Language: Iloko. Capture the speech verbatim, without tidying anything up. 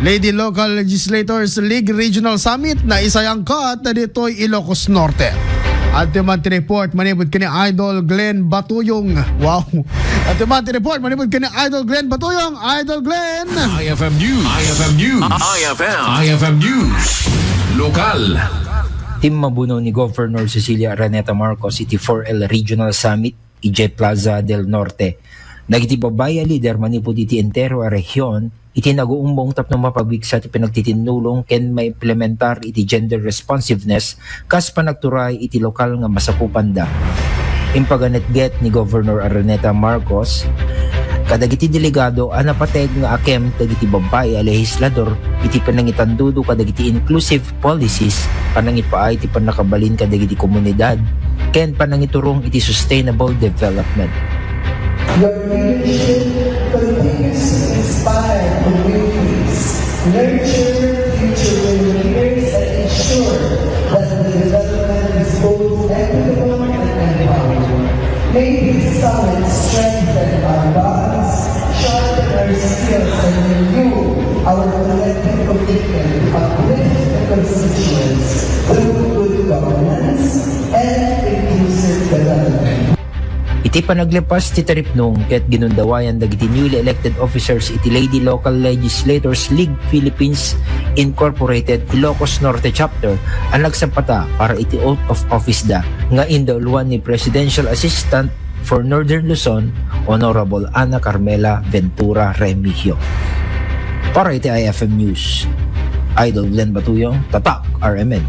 Lady Local Legislators League Regional Summit naisayangkat ditoy Ilocos Norte. Adtoy man ti report manipud ken ni Idol Glenn Batuyong. Wow. Adtoy man ti report manipud ken ni Idol Glenn Batuyong. Idol Glenn. I F M News. I F M News. I F M. I F M News. Lokal. Timmabuno ni Governor Cecilia Araneta Marcos iti four L Regional Summit idiay Plaza del Norte. Dagiti babbai a lider manipud iti entero a rehion iti naguumbong tapno mapabigsa ti panagtitinnulong ken maimplementar iti gender responsiveness kas panagturay iti lokal nga masakupanda. Impaganetget ni Governor Araneta Marcos kadagiti delegado a napateg nga akem dagiti babbai a lehislador iti panangitandudo kadagiti inclusive policies, panangipaay ti pannakabalin kadagiti komunidad, ken panangiturong iti sustainable development. Your leadership continues to inspire communities, nurture future leaders, and ensure that the development is both equitable and empowering. May this summit strengthen our bonds, sharpen our skills, and renew our collective commitment to uplift the constituents through good governance and inclusive development. Iti panaglepas ti taripnong ket ginundawayan dagiti newly elected officers iti Lady Local Legislators League Philippines Incorporated Ilocos Norte Chapter a nagsapata para iti oath of office da nga indauluan ni Presidential Assistant for Northern Luzon, Honorable Ana Carmela Ventura Remigio. Para iti I F M News, Idol Glenn Batuyong, Tatak R M N.